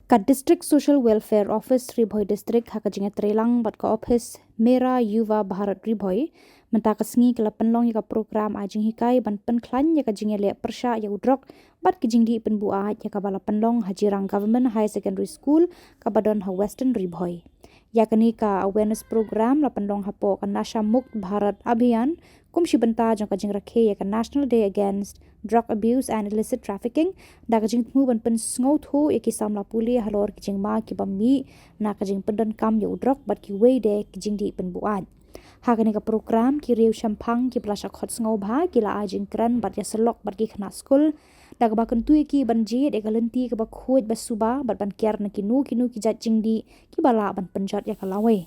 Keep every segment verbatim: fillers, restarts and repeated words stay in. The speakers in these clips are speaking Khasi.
Ka District Social Welfare Office Ri Bhoi District ha ka jingïatreilang bad ka ophis Mera Yuva Bharat Ri Bhoi mynta ka sngi ka la pynlong ïa ka program ai jinghikai ban pynkhlaiñ ïa ka jingïaleh pyrshah ïa u drok bad ki jingdih pynbuaid ïa kaba la pynlong ha Jirang Government Higher Secondary School kaba don ha Western Ri Bhoi. Ïa kane ka awareness program la pynlong hapoh ka Nasha Mukt Bharat Abhiyan kum shi bynta jong ka jingrakhe ïa ka National Day Against Drug Abuse and Illicit Trafficking da ka jingthmu ban pynsngewthuh ïa ki samla pule halor ki jingma kiba mih na ka jingpyndonkam ïa u drok bad kiwei de ki jingdih pynbuaid. Ha kane ka program ki riew shemphang kiba la shah khot sngewbha ki la ai jingkren bad ïasyllok bad ki khynnah skul da kaba kyntu ïa ki ban jied ïa ka lynti kaba khuid ba suba bad ban kiar na kino kino ki jait jingdih kiba lah ban pynjot ïa ka lawei.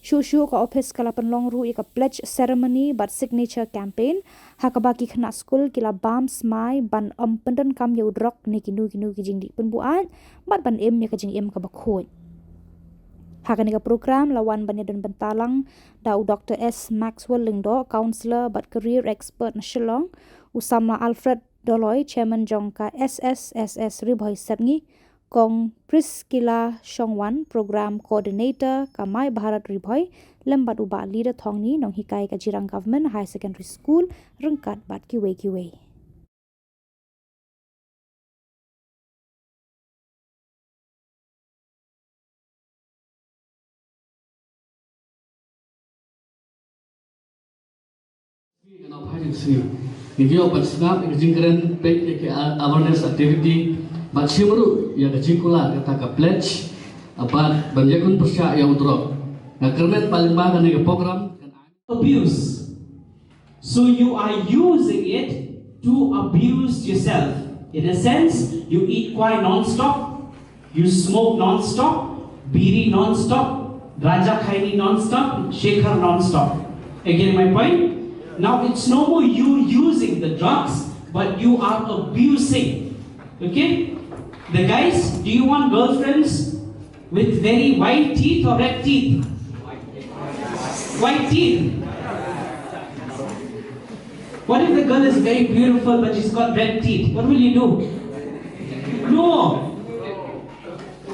Shuh shuh ka ophis ka la pynlong ruh ïa ka pledge ceremony bad signature campaign ha kaba ki khynnah skul ki la bam smai ban ym pyndonkam ïa u drok ne kino kino ki jingdih pynbuaid bad ban im ïa ka jingim kaba khuid. Ha kane ka program la wan ban ïadon bynta lang da u Doctor S Maxwell Lyngdoh, counsellor bad career expert na Shillong, u samla Alfred Doloi, chairman jong ka S S S S Ri Bhoi Sepngi, Kong Priscilla Shongwan, program coordinator ka My Bharat Ri Bhoi, lem bad u Bah Leader Thongni, nonghikai ka Jirang Government Higher Secondary School, ryngkat bad kiwei kiwei. Ngi ïoh ban sngap ïa ka jingkren peit ïa ka awareness activity bad shim ruh ïa ka jingkular kata ka pledge bad ban ïakhun pyrshah ïa u drok. Nga kyrmen paidbah kane ka program. Abuse. So you are using it to abuse yourself. In a sense, you eat kwai non-stop, you smoke non-stop, biri non-stop, Raja Khaini non-stop, Shekhar non-stop. Again, my point. Now it's no more you using the drugs, but you are abusing. Okay? The guys, do you want girlfriends with very white teeth or red teeth? White teeth. What if the girl is very beautiful but she's got red teeth? What will you do? No.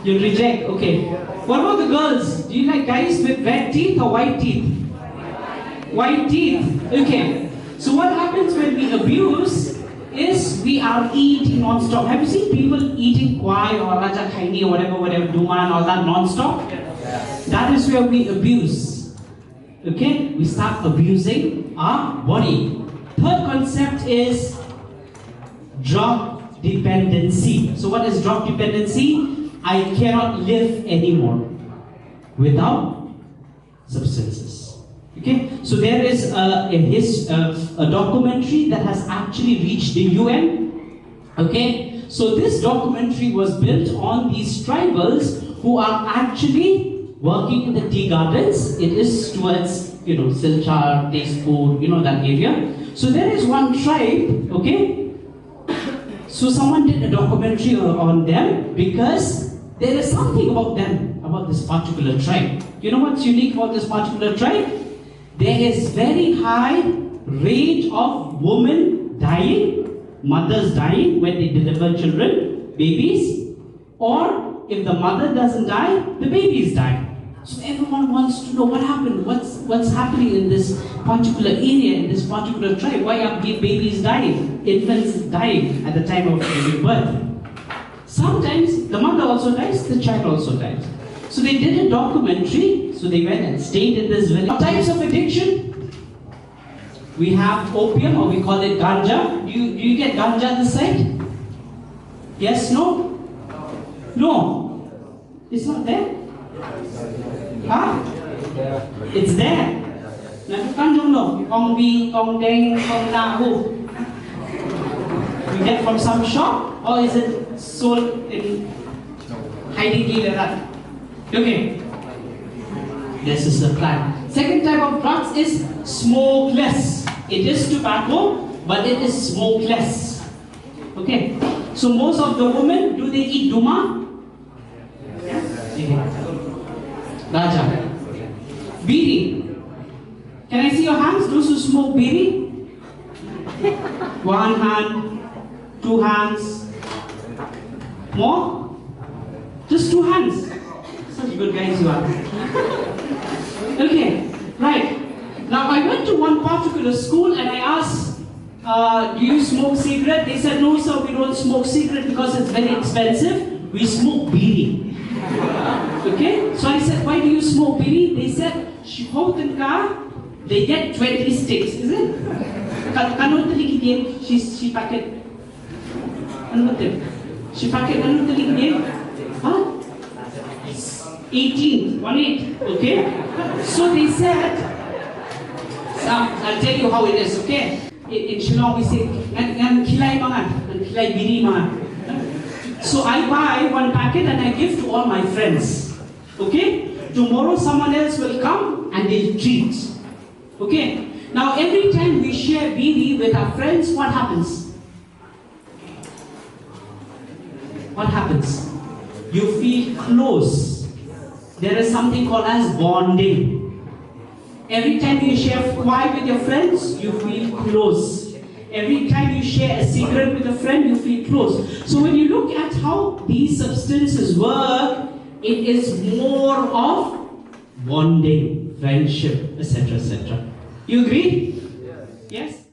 You'll reject. Okay. What about the girls? Do you like guys with red teeth or white teeth? White teeth. Okay. So what happens when we abuse is we are eating non-stop. Have you seen people eating kwai or Raja Khaini or whatever, whatever, Duma and all that non-stop? That is where we abuse. Okay, we start abusing our body. Third concept is drug dependency. So, what is drug dependency? I cannot live anymore without substances. Okay, so there is a, a, his, a, a documentary that has actually reached the U N. Okay, so this documentary was built on these tribals who are actually working in the tea gardens. It is towards, you know, Silchar, Tezpur, you know, that area. So there is one tribe, okay? So someone did a documentary on them because there is something about them, about this particular tribe. You know what's unique about this particular tribe? There is very high rate of women dying, mothers dying when they deliver children, babies, or if the mother doesn't die, the babies die. So everyone wants to know what happened, what's what's happening in this particular area, in this particular tribe. Why are ba- babies dying, infants dying at the time of giving birth? Sometimes the mother also dies, the child also dies. So they did a documentary. So they went and stayed in this village. Types of addiction. We have opium, or we call it ganja. Do you, do you get ganja this side? Yes, no? No. It's not there? Huh? It's there. Na tu kan jong lo, kong bi, kong deng, kong lahu. You get from some shop, or is it sold in hiding like that? Okay. This is the plant. Second type of drugs is smokeless. It is tobacco, but it is smokeless. Okay. So most of the women, do they eat duma? Raja. Biri. Can I see your hands? Those who smoke biri? One hand, two hands. More? Just two hands. Such good guys you are. Okay, right. Now I went to one particular school and I asked, uh, "Do you smoke cigarette?" They said, "No, sir, we don't smoke cigarette because it's very expensive. We smoke biri." Okay, so I said, "Why do you smoke biri?" They said, "Shiphew tyngka, they get twenty sticks, is it?" Kan, kan, she, she packet. Ano ba tip? Shiphew packet, ano ba tip? Huh? Eighteen, one eight, okay? So they said, so I'll tell you how it is, okay? In, in Shillong we say, "Ngan, ngan khilai ma nga, ngan khilai biri ma nga." So I buy one packet and I give to all my friends, okay? Tomorrow someone else will come and they'll treat, okay? Now every time we share biri with our friends, what happens? What happens? You feel close. There is something called as bonding. Every time you share kwai with your friends, you feel close. Every time you share a cigarette with a friend, you feel close. So when you look at how these substances work, it is more of bonding, friendship, et cetera, et cetera. You agree? Yes?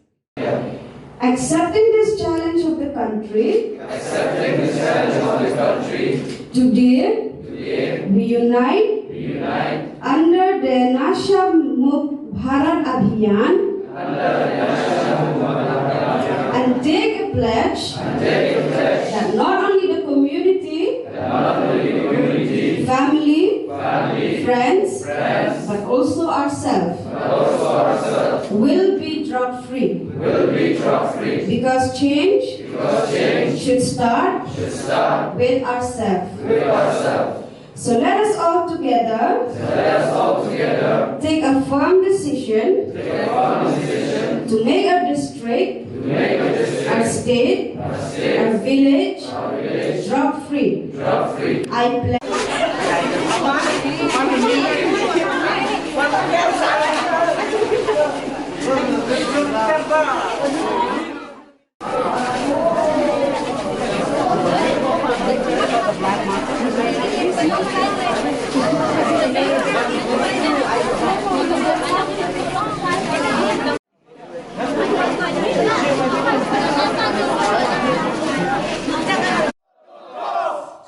Accepting this challenge of the country, accepting this challenge of the country, today, today, we unite, we unite, under the Nasha Mukt Bharat Abhiyan, under the Nasha Mukt Bharat Abhiyan, and take a pledge, and take a pledge, that not only the community, that not only the community, family, family, friends, friends, but also ourselves, but also ourselves, will be drug free. Will be drug free. Because change, because change, should start, should start, with ourselves. With ourselves. So let us all together, so let us all together, take a firm decision, take a firm decision, to make our district, to make our district, our state, our state, our village, our village, drug free. Drug free. I pledge.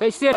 Session.